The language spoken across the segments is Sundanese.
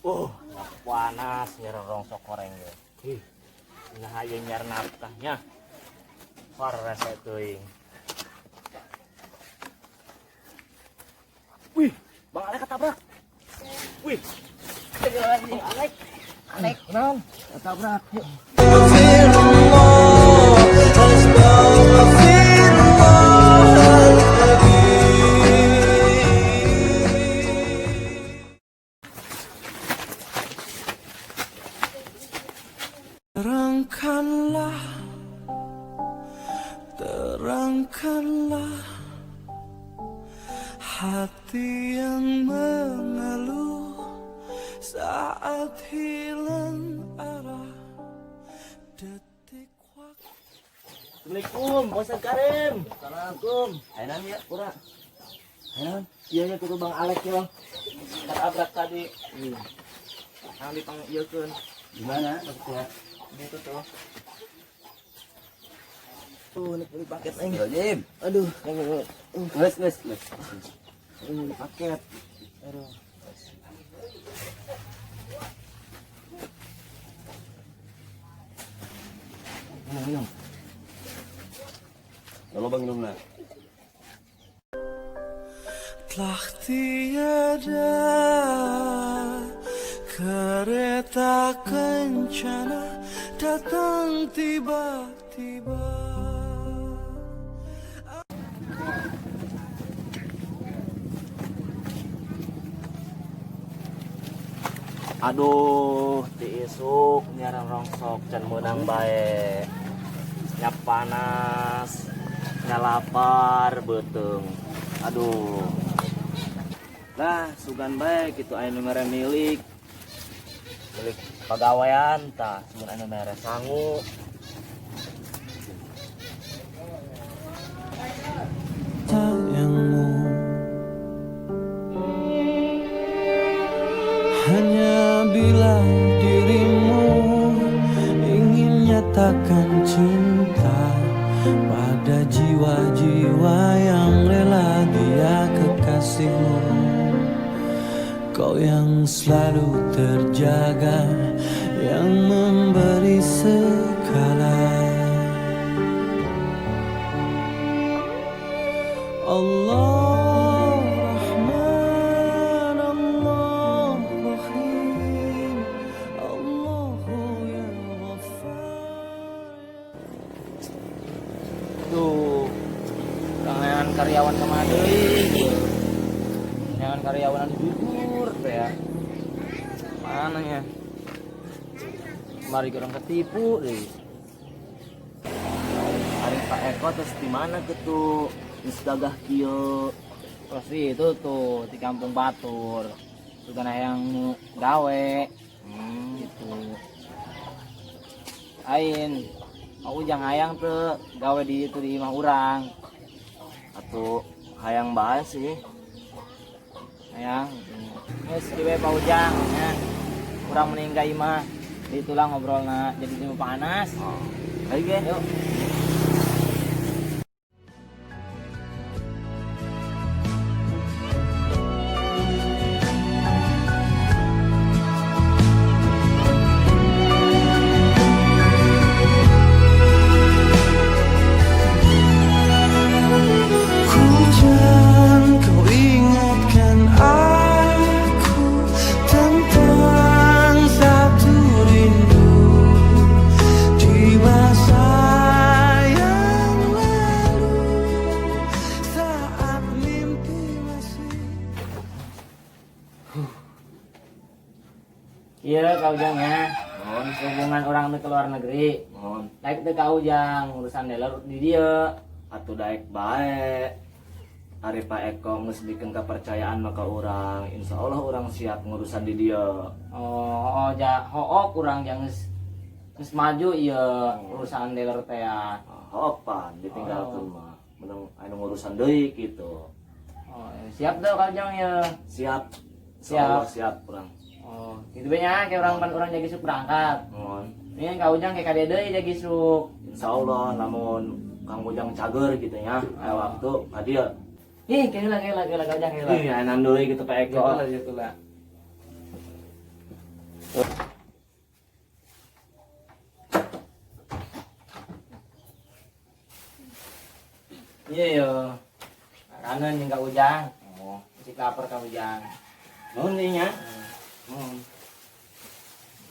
Panas nyiar rongsok koreng ge. Ih, nah ieu nyiar nafkahnya. Far rese teuing. Wih, Bang Alek ketabrak. Wih. Bang Alek. Alek, naon? Ketabrak. Yuk. Terangkanlah, terangkanlah hati yang mengeluh saat hilang arah detik waktu. Assalamualaikum, Bos Karim. Assalamualaikum. Ayo ya, pura. Ayo, iya ya kudu Bang Alek ya. Ketabrak tadi. Iya. Yang dipanggilkeun. Gimana maksudnya? Gitu tuh. Tuh, ini beli paket aing. Jim. Aduh, Nges, nges, nges. ini beli paket. Aduh. Minum, minum. Lalu bang minum nah. Telah tiada kereta kencana datang tiba-tiba. Aduh, ti isuk nyiaran rongsok can meunang bae. Nya panas, nya lapar beuteung. Aduh. Lah, sugan bae kitu aya nu mere milik. Milik pagawean tah, sugan anu mere sangu. Sayangmu hanya bila dirimu ingin nyatakan cinta pada jiwa-jiwa yang rela dia kekasihmu. Kau yang selalu terjaga, yang memberi segala. Allah Rahman, Allah Rahim, Allahu ya Ghaffar. Tuh, kangen karyawan sama deui. Jangan karyawan anu jujur teh ya. Mana ya? Mari orang ketipu deh. Ari Pak Eko terus di mana gitu? Geus gagah kieu. Terus itu tuh di Kampung Batur. Sudah yang gawe gitu. Ain, aku jangan hayang tuh gawe di itu di imah urang. Atuh hayang bae sih. Hayang. Geus kieu Pak Ujang ya. Urang meninggal imah. Di itulah ngobrolna jadi di panas. Oh. Ayo ge. Yuk. Hujan, kau ingatkan aku tentang satu rindu di masa yang lalu saat mimpi masih. Iya Kak Ujang ya. Mohon, Hubungan orang ke luar negeri. mohon. Daek teu Kak Ujang urusan dealer di dieu. Atuh daek bae. Ari Pak Eko geus bikeun kepercayaan maka urang, insya Allah urang siap ngurusan di dieu. Oh, oh ja hook kurang yang geus geus maju ieu urusan dealer teh ya. Oh, pan ditinggalkeun mah. Menang anu ngurusan deui gitu. Oh, siap tuh Kak Ujang ya. Siap. Siap. Insyaallah siap urang. Oh, gitu be nya kayak urang pan urang jadi isuk berangkat. Mohon. Ini Kak Ujang kayak kade deui jadi isuk. Insyaallah lamun Kang Ujang cager gitu ya, aya waktu ka dieu. Ih, kayak lah kayak lah kayak lah Kak Ujang kayak lah. Ih, enak deui gitu Pak Eko. Gitu lah, gitu lah. Iya yo. Kangen jeung ka Ujang. Oh, Cik lapar ka Ujang. nuhun nih nya.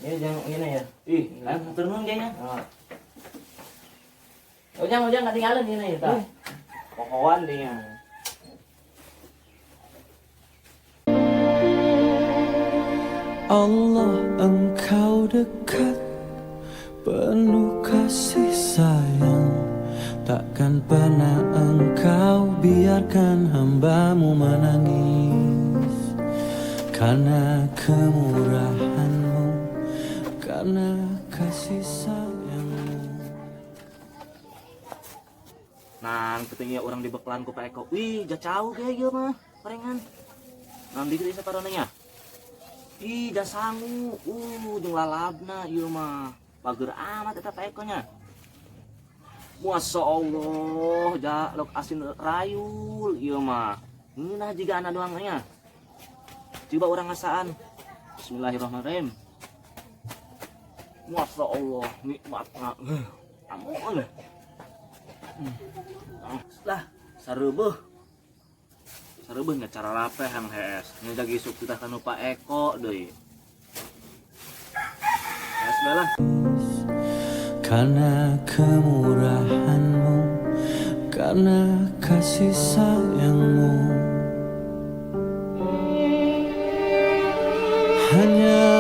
Iya jang ini ya. Ih, ayo hatur nuhun ge nya. Oh. Ujang Ujang ketinggalan ini ya tah. Pokoan deh nya. Allah, engkau dekat, penuh kasih sayang. Takkan pernah engkau biarkan hambamu menangis. Karena kemurahanmu, karena kasih sayangmu. Nah, pentingnya urang dibekalan ku Pak Eko. Wih, jauh ge ieu mah, parengan. Nanti kita bisa nya. Ih, dah sangu. Jeung lalabna ieu mah. Bager amat eta Pak Eko nya. Masya Allah, ja lauk asin rayul ieu mah. Ngeunah jiga ana doang nya. Coba urang ngasaan. Bismillahirrahmanirrahim. Masya Allah, nikmatna. Amun. Lah, sareubeeh. Sareubeeh nya cara rapeh hang hees. Nya jagi isuk kita kanu Pak Eko deui. Hees bae lah. Karena kemurahanmu, karena kasih sayangmu. Hanya